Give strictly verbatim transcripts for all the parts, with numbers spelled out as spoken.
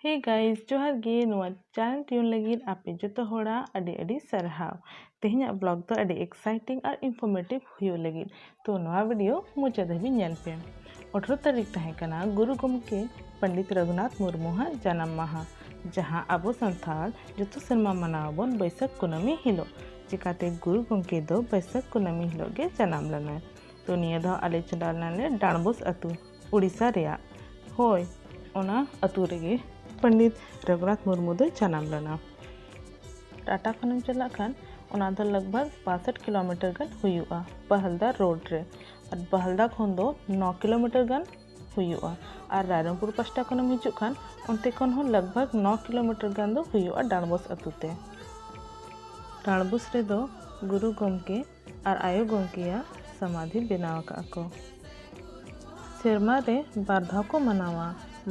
Hey guys, ᱡᱚᱦᱟᱨ ᱜᱮ᱾ ᱱᱚᱣᱟ channel tune ᱞᱟᱹᱜᱤᱫ ᱟᱯᱮ ᱡᱚᱛᱚ ᱦᱚᱲᱟᱜ ᱟᱹᱰᱤ ᱟᱹᱰᱤ ᱥᱟᱨᱦᱟᱣ᱾ ᱛᱮᱦᱮᱧᱟᱜ vlog ᱫᱚ ᱟᱹᱰᱤ exciting ᱟᱨ informative ᱦᱩᱭᱩᱜ ᱞᱟᱹᱜᱤᱫ, ᱛᱚ ᱱᱚᱣᱟ video ᱢᱩᱪᱟᱹᱫ ᱫᱷᱟᱹᱵᱤᱡ ᱧᱮᱞ ᱯᱮ᱾ ᱟᱴᱷᱨᱚ ᱛᱟᱹᱨᱤᱠᱷ ᱛᱟᱦᱮᱸ ᱠᱟᱱᱟ ᱜᱩᱨᱩ ᱜᱚᱢᱠᱮ ᱯᱚᱱᱰᱤᱛ ᱨᱚᱜᱷᱩᱱᱟᱛᱷ ᱢᱩᱨᱢᱩ ᱦᱟᱜ ᱡᱟᱱᱟᱢ ᱢᱟᱦᱟ, ᱡᱟᱦᱟᱸ ᱟᱵᱚ ᱥᱟᱱᱛᱟᱲ ᱡᱚᱛᱚ ᱥᱮᱨᱢᱟ ᱢᱟᱱᱟᱣ ᱟᱵᱚᱱ ᱵᱟᱹᱭᱥᱟᱹᱠᱷ ᱠᱩᱱᱟᱹᱢᱤ ᱦᱤᱞᱳᱜ᱾ ᱪᱤᱠᱟᱛᱮ ᱜᱩᱨᱩ ᱜᱚᱢᱠᱮ ᱫᱚ ᱵᱟᱹᱭᱥᱟᱹᱠᱷ ᱠᱩᱱᱟᱹᱢᱤ ᱦᱤᱞᱳᱜ ᱜᱮ ᱡᱟᱱᱟᱢ ᱞᱮᱱᱟᱭ᱾ ᱛᱚ ᱱᱤᱭᱟᱹ ᱫᱷᱟᱣ ᱟᱞᱮ ᱪᱟᱞᱟᱣ ᱞᱮᱱᱟᱞᱮ ᱰᱟᱸᱰᱵᱳᱥ ᱟᱹᱛᱩ, ᱩᱲᱤᱥᱥᱟ ᱨᱮᱭᱟᱜ᱾ ᱦᱳᱭ, ᱚᱱᱟ ᱟᱹᱛᱩ ᱨᱮᱜᱮ ᱯᱚᱱᱰᱤᱛ ᱨᱚᱜᱷᱩᱱᱟᱛᱷ ᱢᱩᱨᱢᱩ ᱫᱚᱭ ᱡᱟᱱᱟᱢ ᱞᱮᱱᱟ᱾ ᱴᱟᱴᱟ ᱠᱷᱚᱱᱮᱢ ᱪᱟᱞᱟᱜ ᱠᱷᱟᱱ ᱚᱱᱟ ᱫᱚ ᱞᱟᱜᱽ ᱵᱷᱟᱜᱽ ᱵᱟᱥᱴ ᱠᱤᱞᱳᱢᱤᱴᱟᱨ ᱜᱟᱱ ᱦᱩᱭᱩᱜᱼᱟ ᱵᱟᱦᱟᱞᱫᱟ ᱨᱳᱰ ᱨᱮ, ᱟᱨ ᱵᱟᱦᱟᱞᱫᱟ ᱠᱷᱚᱱ ᱫᱚ ᱱᱚ ᱠᱤᱞᱳᱢᱤᱴᱟᱨ ᱜᱟᱱ ᱦᱩᱭᱩᱜᱼᱟ᱾ ᱟᱨ ᱨᱟᱭᱨᱚᱝᱯᱩᱨ ᱯᱟᱥᱴᱟ ᱠᱷᱚᱱᱮᱢ ᱦᱤᱡᱩᱜ ᱠᱷᱟᱱ ᱚᱱᱛᱮ ᱠᱷᱚᱱ ᱦᱚᱸ ᱞᱟᱜᱽ ᱵᱷᱟᱜᱽ ᱱᱚ ᱠᱤᱞᱳᱢᱤᱴᱟᱨ ᱜᱟᱱ ᱫᱚ ᱦᱩᱭᱩᱜᱼᱟ ᱰᱟᱸᱰᱵᱳᱥ ᱟᱹᱛᱩ ᱛᱮ᱾ ᱰᱟᱸᱰᱵᱳᱥ ᱨᱮᱫᱚ ᱜᱩᱨᱩ ᱜᱚᱢᱠᱮ ᱟᱨ ᱟᱭᱳ ᱜᱚᱢᱠᱮᱭᱟᱜ ᱥᱚᱢᱟᱫᱷᱤ ᱵᱮᱱᱟᱣ ᱟᱠᱟᱫ ᱠᱚ᱾ ᱥᱮᱨᱢᱟ ᱨᱮ ᱵᱟᱨ ᱫᱷᱟᱣ ᱠᱚ ᱢᱟᱱᱟᱣᱟ,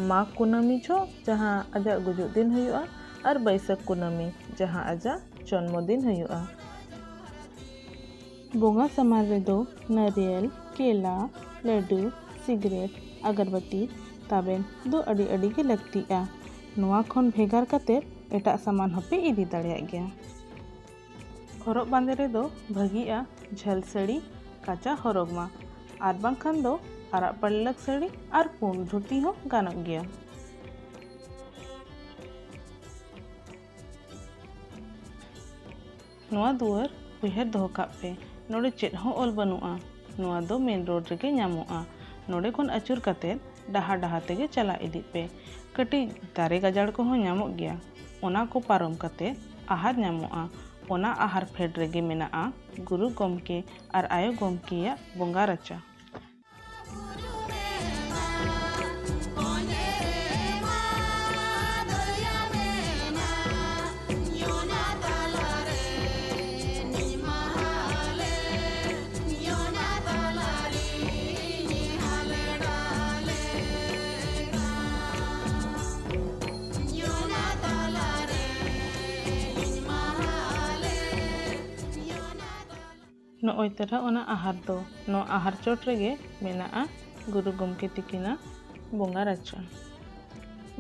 ᱢᱟᱜᱽ ᱠᱩᱱᱟᱹᱢᱤ ᱡᱚᱦᱚᱜ ᱡᱟᱦᱟᱸ ᱟᱡᱟᱜ ᱜᱩᱡᱩᱜ ᱫᱤᱱ ᱦᱩᱭᱩᱜᱼᱟ, ᱟᱨ ᱵᱟᱹᱭᱥᱟᱹᱠᱷ ᱠᱩᱱᱟᱹᱢᱤ ᱡᱟᱦᱟᱸ ᱟᱡᱟᱜ ᱡᱚᱱᱢᱚ ᱫᱤᱱ ᱦᱩᱭᱩᱜᱼᱟ᱾ ᱵᱚᱸᱜᱟ ᱥᱟᱢᱟᱱ ᱨᱮᱫᱚ ᱱᱟᱨᱤᱭᱮᱞ, ᱠᱮᱞᱟ, ᱞᱟᱹᱰᱩ, ᱥᱤᱜᱨᱮᱴ, ᱟᱜᱚᱨᱵᱟᱹᱛᱤ, ᱛᱟᱵᱮᱱ ᱫᱚ ᱟᱹᱰᱤ ᱟᱹᱰᱤ ᱜᱮ ᱞᱟᱹᱠᱛᱤᱜᱼᱟ᱾ ᱱᱚᱣᱟ ᱠᱷᱚᱱ ᱵᱷᱮᱜᱟᱨ ᱠᱟᱛᱮ ᱮᱴᱟᱜ ᱥᱟᱢᱟᱱ ᱦᱚᱸᱯᱮ ᱤᱫᱤ ᱫᱟᱲᱮᱭᱟᱜ ᱜᱮᱭᱟ᱾ ᱦᱚᱨᱚᱜ ᱵᱟᱸᱫᱮ ᱨᱮᱫᱚ ᱵᱷᱟᱹᱜᱤᱜᱼᱟ ᱡᱷᱟᱹᱞ ᱥᱟᱹᱲᱤ, ᱠᱟᱪᱟ ᱦᱚᱨᱚᱜᱽ ᱢᱟ, ᱟᱨ ᱵᱟᱝᱠᱷᱟᱱ ᱫᱚ ᱟᱨᱟᱜ ᱯᱟᱹᱲᱞᱟᱹᱠ ᱥᱟᱹᱲᱤ ᱟᱨ ᱯᱩᱸᱰ ᱫᱷᱩᱛᱤ ᱦᱚᱸ ᱜᱟᱱᱚᱜ ᱜᱮᱭᱟ᱾ ᱱᱚᱣᱟ ᱫᱩᱣᱟᱹᱨ ᱩᱭᱦᱟᱹᱨ ᱫᱚᱦᱚ ᱠᱟᱜ ᱯᱮ, ᱱᱚᱰᱮ ᱪᱮᱫ ᱦᱚᱸ ᱚᱞ ᱵᱟᱹᱱᱩᱜᱼᱟ᱾ ᱱᱚᱣᱟ ᱫᱚ ᱢᱮᱱ ᱨᱳᱰ ᱨᱮᱜᱮ ᱧᱟᱢᱚᱜᱼᱟ᱾ ᱱᱚᱰᱮ ᱠᱷᱚᱱ ᱟᱹᱪᱩᱨ ᱠᱟᱛᱮ ᱰᱟᱦᱟᱨ ᱰᱟᱦᱟᱨ ᱛᱮᱜᱮ ᱪᱟᱞᱟᱜ ᱤᱫᱤᱜ ᱯᱮ᱾ ᱠᱟᱹᱴᱤᱡ ᱫᱟᱨᱮ ᱜᱟᱡᱟᱲ ᱠᱚᱦᱚᱸ ᱧᱟᱢᱚᱜ ᱜᱮᱭᱟ᱾ ᱚᱱᱟ ᱠᱚ ᱯᱟᱨᱚᱢ ᱠᱟᱛᱮ ᱟᱦᱟᱨ ᱧᱟᱢᱚᱜᱼᱟ᱾ ᱚᱱᱟ ᱟᱦᱟᱨ ᱯᱷᱮᱰ ᱨᱮᱜᱮ ᱢᱮᱱᱟᱜᱼᱟ ᱜᱩᱨᱩ ᱜᱚᱢᱠᱮ ᱟᱨ ᱟᱭᱳ ᱜᱚᱢᱠᱮᱭᱟᱜ ᱵᱚᱸᱜᱟ ᱨᱟᱪᱟ᱾ ᱱᱚᱜᱼᱚᱭ ᱛᱚᱨᱟ ᱚᱱᱟ ᱟᱦᱟᱨ ᱫᱚ, ᱱᱚᱣᱟ ᱟᱦᱟᱨ ᱪᱚᱴ ᱨᱮᱜᱮ ᱢᱮᱱᱟᱜᱼᱟ ᱜᱩᱨᱩ ᱜᱚᱢᱠᱮ ᱛᱤᱠᱤᱱᱟᱜ ᱵᱚᱸᱜᱟ ᱨᱟᱪᱟ᱾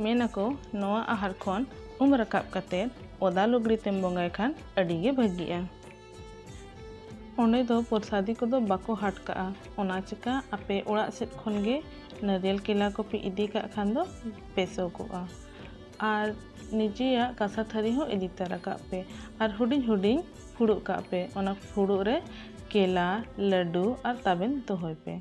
ᱢᱮᱱ ᱟᱠᱚ, ᱱᱚᱣᱟ ᱟᱦᱟᱨ ᱠᱷᱚᱱ ᱩᱢ ᱨᱟᱠᱟᱵ ᱠᱟᱛᱮ ᱚᱫᱟ ᱞᱩᱜᱽᱲᱤ ᱛᱮᱢ ᱵᱚᱸᱜᱟᱭ ᱠᱷᱟᱱ ᱟᱹᱰᱤ ᱜᱮ ᱵᱷᱟᱹᱜᱤᱜᱼᱟ᱾ ᱚᱸᱰᱮ ᱫᱚ ᱯᱨᱚᱥᱟᱫᱤ ᱠᱚᱫᱚ ᱵᱟᱠᱚ ᱦᱟᱴ ᱠᱟᱜᱼᱟ, ᱚᱱᱟ ᱪᱤᱠᱟ ᱟᱯᱮ ᱚᱲᱟᱜ ᱥᱮᱫ ᱠᱷᱚᱱ ᱜᱮ ᱱᱟᱨᱤᱭᱮᱞ ᱠᱮᱞᱟ ᱠᱚᱯᱮ ᱤᱫᱤ ᱠᱟᱜ ᱠᱷᱟᱱ ᱫᱚ ᱵᱮᱥᱚᱜᱚᱜᱼᱟ᱾ ᱟᱨ ᱱᱤᱡᱮᱭᱟᱜ ᱠᱟᱸᱥᱟ ᱛᱷᱟᱹᱨᱤ ᱦᱚᱸ ᱤᱫᱤ ᱛᱟᱨᱟ ᱠᱟᱜ ᱯᱮ ᱟᱨ ᱦᱩᱰᱤᱧ ᱦᱩᱰᱤᱧ ᱯᱷᱩᱲᱩᱜ ᱠᱟᱜ ᱯᱮ᱾ ᱚᱱᱟ ᱯᱷᱩᱲᱩᱜ ᱨᱮ ᱠᱮᱞᱟ, ᱞᱟᱹᱰᱩ ᱟᱨ ᱛᱟᱵᱮᱱ ᱫᱚᱦᱚᱭ ᱯᱮ᱾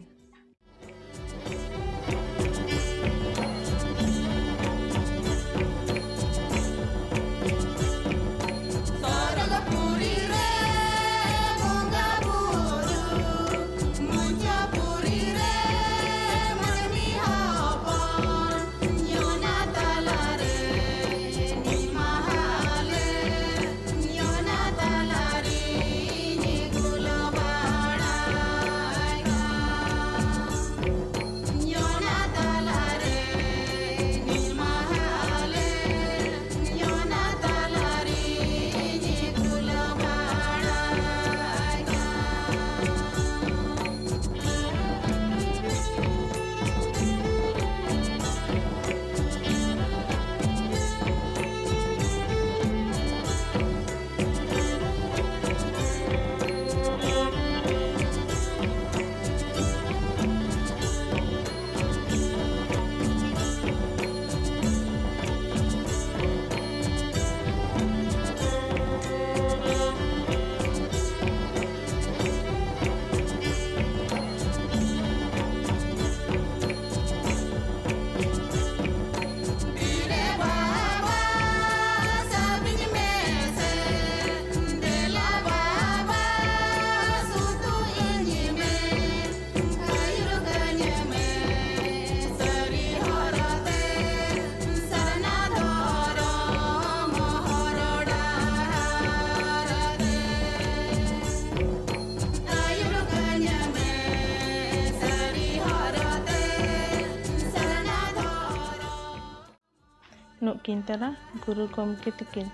ᱱᱩᱠᱤᱱ ᱛᱟᱨᱟ ᱜᱩᱨᱩ ᱜᱚᱢᱠᱮ ᱛᱤᱠᱤᱱ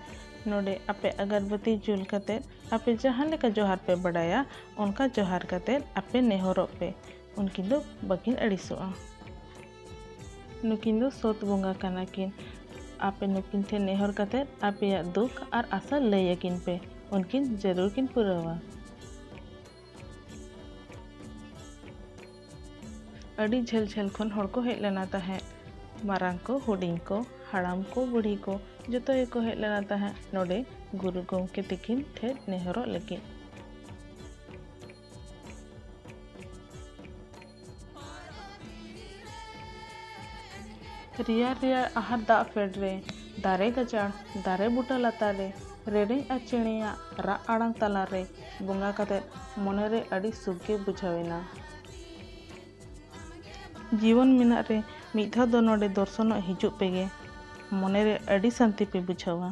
ᱱᱚᱰᱮ ᱟᱯᱮ ᱟᱜᱟᱨᱵᱟᱹᱛᱤ ᱡᱩᱞ ᱠᱟᱛᱮ ᱟᱯᱮ ᱡᱟᱦᱟᱸ ᱞᱮᱠᱟ ᱡᱚᱦᱟᱨ ᱯᱮ ᱵᱟᱰᱟᱭᱟ, ᱚᱱᱠᱟ ᱡᱚᱦᱟᱨ ᱠᱟᱛᱮ ᱟᱯᱮ ᱱᱮᱦᱚᱨᱚᱜ ᱯᱮ᱾ ᱩᱱᱠᱤᱱ ᱫᱚ ᱵᱟᱹᱠᱤᱱ ᱟᱹᱲᱤᱥᱚᱜᱼᱟ᱾ ᱱᱩᱠᱤᱱ ᱫᱚ ᱥᱚᱛ ᱵᱚᱸᱜᱟ ᱠᱟᱱᱟ ᱠᱤᱱ᱾ ᱟᱯᱮ ᱱᱩᱠᱤᱱ ᱴᱷᱮᱱ ᱱᱮᱦᱚᱨ ᱠᱟᱛᱮ ᱟᱯᱮᱭᱟᱜ ᱫᱩᱠ ᱟᱨ ᱟᱥᱟ ᱞᱟᱹᱭ ᱟᱹᱠᱤᱱ ᱯᱮ, ᱩᱱᱠᱤᱱ ᱡᱟᱹᱨᱩᱲ ᱠᱤᱱ ᱯᱩᱨᱟᱹᱣᱟ᱾ ᱟᱹᱰᱤ ᱡᱷᱟᱹᱞ ᱡᱷᱟᱹᱞ ᱠᱷᱚᱱ ᱦᱚᱲ ᱠᱚ ᱦᱮᱡ ᱞᱮᱱᱟ ᱛᱟᱦᱮᱸᱫ᱾ ᱢᱟᱨᱟᱝ ᱠᱚ, ᱦᱩᱰᱤᱧ ᱠᱚ, ᱦᱟᱲᱟᱢ ᱠᱚ, ᱵᱩᱲᱦᱤ ᱠᱚ, ᱡᱚᱛᱚ ᱜᱮᱠᱚ ᱦᱮᱡ ᱞᱮᱱᱟ ᱛᱟᱦᱮᱸᱫ ᱱᱚᱰᱮ ᱜᱩᱨᱩ ᱜᱚᱢᱠᱮ ᱛᱤᱠᱤᱱ ᱴᱷᱮᱱ ᱱᱮᱦᱚᱨᱚᱜ ᱞᱟᱹᱜᱤᱫ᱾ ᱨᱮᱭᱟᱲ ᱨᱮᱭᱟᱲ ᱟᱦᱟᱨ ᱫᱟᱜ ᱯᱷᱮᱰ ᱨᱮ, ᱫᱟᱨᱮ ᱜᱟᱡᱟᱲ, ᱫᱟᱨᱮ ᱵᱩᱴᱟᱹ ᱞᱟᱛᱟᱨ ᱨᱮ, ᱨᱮᱨᱮᱧ ᱟᱨ ᱪᱮᱬᱮᱭᱟᱜ ᱨᱟᱜ ᱟᱲᱟᱝ ᱛᱟᱞᱟ ᱨᱮ ᱵᱚᱸᱜᱟ ᱠᱟᱛᱮ ᱢᱚᱱᱮ ᱨᱮ ᱟᱹᱰᱤ ᱥᱩᱠ ᱜᱮ ᱵᱩᱡᱷᱟᱹᱣ ᱮᱱᱟ᱾ ᱡᱤᱭᱚᱱ ᱢᱮᱱᱟᱜ ᱨᱮ ᱢᱤᱫ ᱫᱷᱟᱣ ᱫᱚ ᱱᱚᱰᱮ ᱫᱚᱨᱥᱚᱱᱚᱜ ᱦᱤᱡᱩᱜ ᱯᱮᱜᱮ, ᱢᱚᱱᱮ ᱨᱮ ᱟᱹᱰᱤ ᱥᱟᱱᱛᱤ ᱯᱮ ᱵᱩᱡᱷᱟᱹᱣᱟ᱾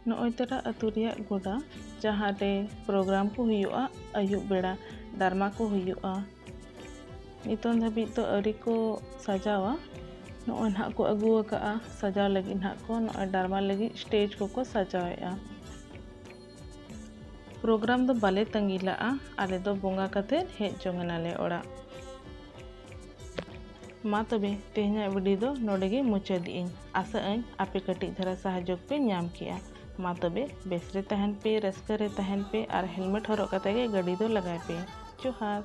ᱱᱚᱜᱼᱚᱭ ᱛᱚᱨᱟ ᱟᱹᱛᱩ ᱨᱮᱭᱟᱜ ᱜᱚᱰᱟ, ᱡᱟᱦᱟᱸ ᱨᱮ program ᱠᱚ ᱦᱩᱭᱩᱜᱼᱟ, ᱟᱹᱭᱩᱵ ᱵᱮᱲᱟ ᱰᱨᱟᱢᱟ ᱠᱚ ᱦᱩᱭᱩᱜᱼᱟ᱾ ᱱᱤᱛᱚᱝ ᱫᱷᱟᱹᱵᱤᱡ ᱫᱚ ᱟᱹᱣᱨᱤ ᱠᱚ ᱥᱟᱡᱟᱣᱟ᱾ ᱱᱚᱜᱼᱚᱭ ᱱᱟᱦᱟᱜ ᱠᱚ ᱟᱹᱜᱩ ᱟᱠᱟᱫᱼᱟ ᱥᱟᱡᱟᱣ ᱞᱟᱹᱜᱤᱫ ᱱᱟᱦᱟᱜ ᱠᱚ, ᱱᱚᱜᱼᱚᱭ ᱰᱨᱟᱢᱟ ᱞᱟᱹᱜᱤᱫ stage ᱠᱚᱠᱚ ᱥᱟᱡᱟᱣᱮᱫᱼᱟ᱾ Program ᱫᱚ ᱵᱟᱞᱮ ᱛᱟᱺᱜᱤ ᱞᱟᱜᱼᱟ, ᱟᱞᱮ ᱫᱚ ᱵᱚᱸᱜᱟ ᱠᱟᱛᱮ ᱦᱮᱡ ᱡᱚᱝ ᱮᱱᱟᱞᱮ ᱚᱲᱟᱜ᱾ ᱢᱟ ᱛᱚᱵᱮ, ᱛᱮᱦᱮᱧᱟᱜ video ᱫᱚ ᱱᱚᱰᱮ ᱜᱮ ᱢᱩᱪᱟᱹᱫᱮᱜ ᱟᱹᱧ᱾ ᱟᱥᱟᱜ ᱟᱹᱧ ᱟᱯᱮ ᱠᱟᱹᱴᱤᱡ ᱫᱷᱟᱨᱟ ᱥᱟᱦᱟᱡᱽᱡᱚ ᱯᱮ ᱧᱟᱢ ᱠᱮᱜᱼᱟ᱾ ᱢᱟ ᱛᱚᱵᱮ, ᱵᱮᱥ ᱨᱮ ᱛᱟᱦᱮᱱ ᱯᱮ, ᱨᱟᱹᱥᱠᱟᱹ ᱨᱮ ᱛᱟᱦᱮᱱ ᱯᱮ ᱟᱨ helmet ᱦᱚᱨᱚᱜ ᱠᱟᱛᱮ ᱜᱮ ᱜᱟᱹᱰᱤ ᱫᱚ ᱞᱟᱜᱟᱭ ᱯᱮ᱾ ᱡᱚᱦᱟᱨ᱾